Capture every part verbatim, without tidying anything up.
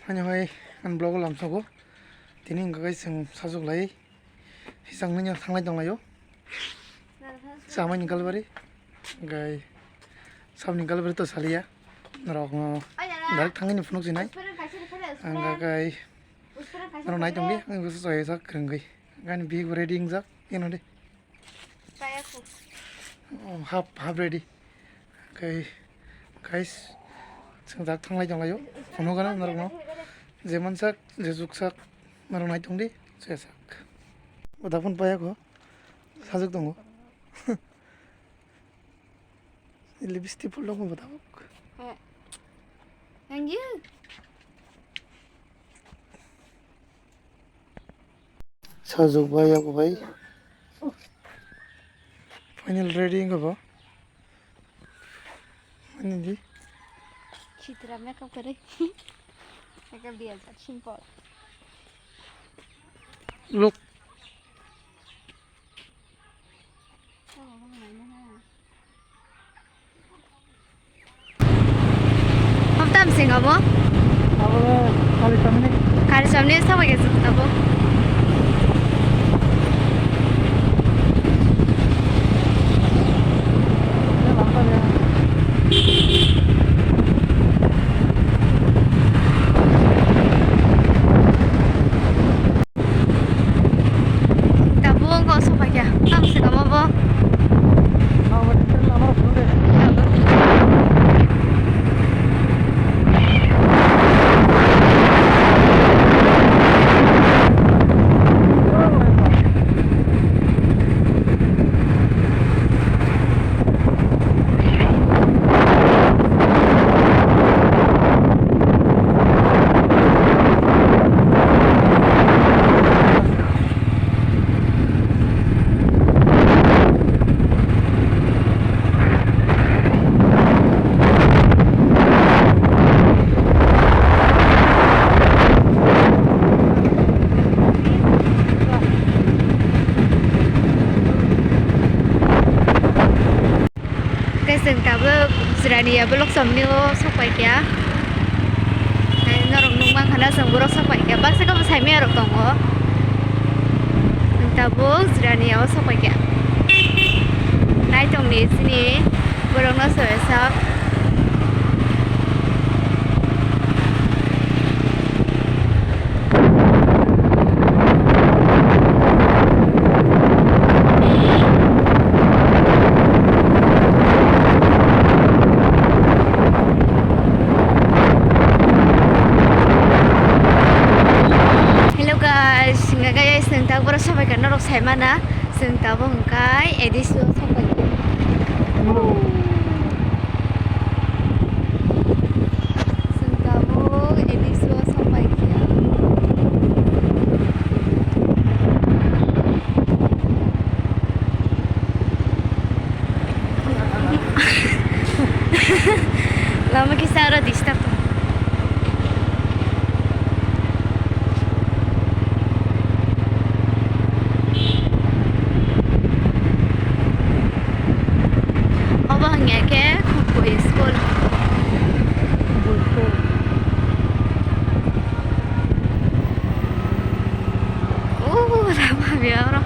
Haino hai ang vlog o lamsogo. Tini hwnkha khe chwng sajwk lai. Hisang nini thanglai tonglaio. Chamani galbari. Gai sabni galbari to saliya. Norok no direct thangini phunuk sinai. Ang gai norok nai tongdi. Ang bisa soya sak krengwi. Gani big ready ingjak. Ino de. Payakho. Oh, half, half ready. Okay, guys, chwng jak thanglai tonglaio. Phunuk gana norokno. Je mansak, je juksak, norok nai tongdi, chesak. Vodafone payakho. Sajwk tongo. Lipstick phul tongo Vodafone. He. Thank you. Sajwk bai, yago bai. Final ready wngkha bo. Ani di. Chitra makeup kare. Makeup diya jat simple. Look. Hoptam sing abo? Abo kali samni. Kali samni sama ke abo. Tabuk o sopaikha, tamo se kamo bo. Khe chwng tabuk Jirania block somni o sok paikha. Norok nukmankha na chwng borok sok paikha. Baksa khe bo saimaya rok tongo. Tabuk Jirania o sok paikha. Naitongni chini borokno soyasa. Hello guys, hingke guys, chwng tak borok sobai khe norok sai mana, chwng tabuk hingkai A D C o sobai. Chwng tabuk A D C o sok pai khe. Lama kisa aro disturb. Obo hwnkhe Khumkui school. Oh, lama biya oro.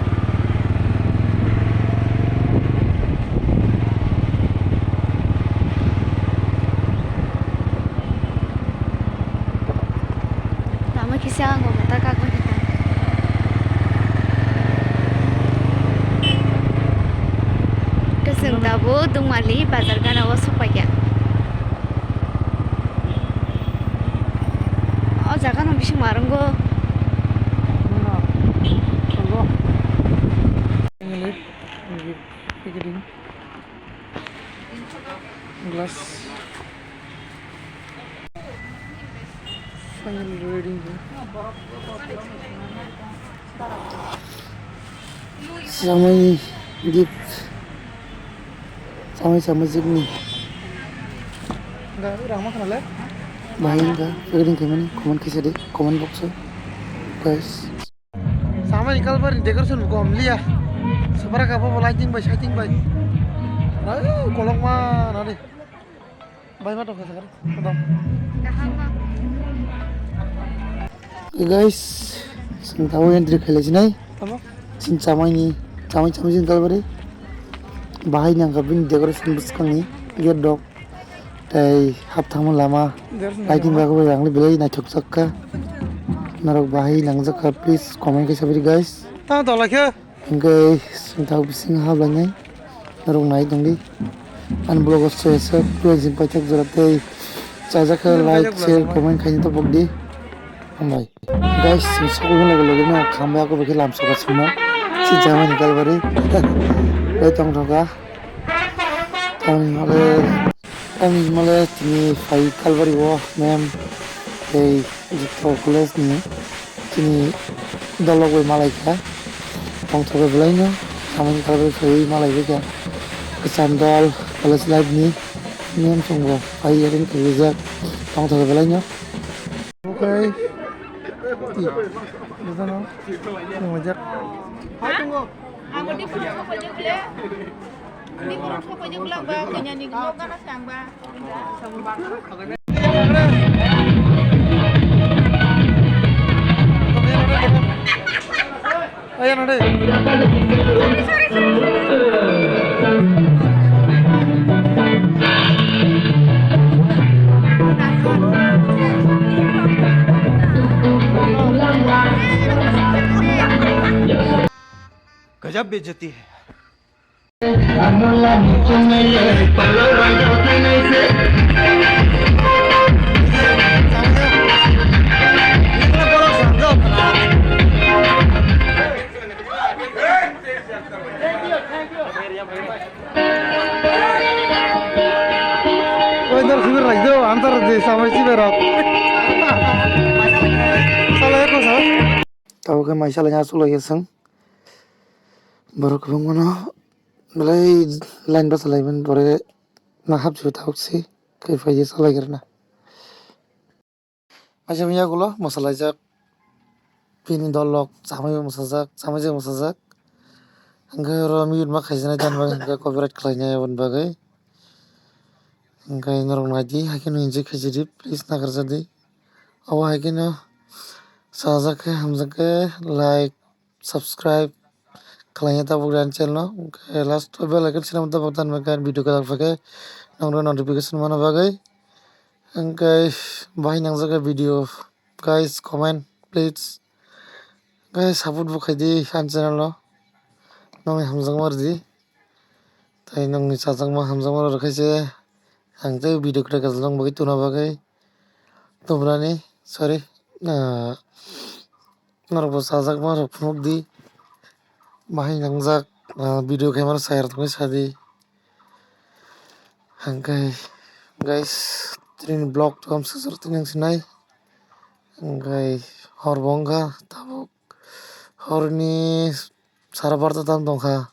Lama kisa ang bo ta kagwi kha. Khe chwng tabuk Dungmali bazar gana o sok paikha. O jaga no bising ma rwngo. Finally, we get picketing. Glass. Final reading. Samai gift. Samai samai jikni. Enggak, orang makan lah. Bahai wngkha packing khaimani comment khaisa di comment box o guys. Samani kalbar ni decoration bo kom liya. Sabara kabo bo lighting bai, sighting bai. Ai, kolokma nani. Bai ma tongkha sakar. Kodam. Kaham ma. Hey guys, sing tabo entry khailai sinai. Tamo? Sin chamai ni, chamai chamai sin kalbari. Bahai nang kabin decoration bwskang ni. Gate dok. Tei hapthangma lama lighting bagwi ang belai naithok jak kha. Norok bahai nangjak kha, please comment khe sabidi guys. Tang tolai khe. Hingke singthak bising hablainai norok nai tongdi. Ani vlog o se se tuensing paithak jora tei chajak khe like, share, comment khaina tabuk di. Hambai. Guys, chwng sokwi hwnlai logi no khambai ako bai khe lamsoka sima. Si jamani kalbari. Bai tongthoka. Tamni hwnle, tamni hwnle tini phai kalbari o mem tei jotto college ni tini dolok bai malai kha. Tongthoka belai no tamni kalbari phaiwi malai bai kha. Kwcham dol college life ni mem chwng bo phai ring khe rijak. Tongthoka belai no. Oke. Di. Di sana. Ngajak. Amo di pura ko pajak le. Di pura ko pajak le ba kanya ni no kana sang ba. Ayan, ada. गजब बेइज्जती है। Oi, nor sibir lagi do, antar di samai sibir rok. Salah ya, kok salah? Tabo khe maisa lai asuk lai ya seng. Borok kwbangmano belai line bwsa laimani pore ma hapjagwi tabuk se khe phai salai rwna. Maisa manya ulo mwsalaijak bini dol rok chamwi mwsajak, chamwi jai mwsajak. Hwnkhe oro mute ma khaijaknai tamni bagwi hwnkhe copyright khlainai aboni bagwi. Hwnkhe norok naidi, haikhe no enjoy khaijadi, please nakarjadi. Obo haikhe no chajak khe, hamjak khe, like, subscribe khlaina tabuk ani channel no. Hwnkhe last o bell icon swnam tabuk tamo khe video kwtal phai khe nokno notification mana bagwi. Hwnkhe bahai nangjak khe video guys, comment please. Guys, support bo khaidi ani channel no. Nokni hamjakma rwdi. Tei nokni chajakma hamjakma rwkhaise ang tei video kwtal kwtal nokni bagwi tubuna bagwi. Tubrani, sorry, ah, norokbo chajakma rok phunukdi. Bahai nangjak, ah, video khaimano chayar tongwi sadi. Hwnkhe, guys, tini vlog tong swk swk tini wngsinai. Hwnkhe, hor bo wngkha, tabuk horni sara barta tam tongkha.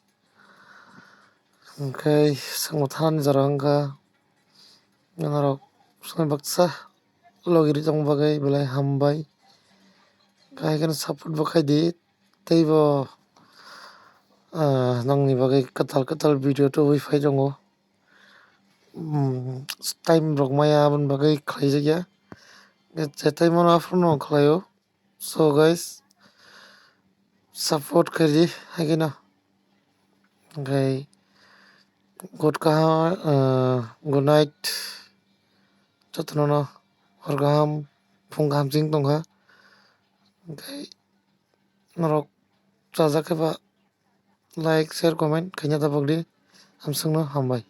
Hwnkhe, chwngbo thanani jora wngkha. Norok swnwi baksa logi ri tongma bagwi belai hambai. Hwnkhe, haikhe support bo khaidi. Teibo, ah, nokni bagwi kwtal kwtal video tubui phai tongo. Hmm, time rok maya aboni bagwi khlaijakya. Je time ano aphuru no khlaio. So guys, support khaidi haikhe no. Hwnkhe good kaham, ah, good night. Jotono no hor kaham, phung kaham ching tongkha. Hwnkhe norok chajak khe ba like, share, comment khaina tabuk di. Hamswkno hambai.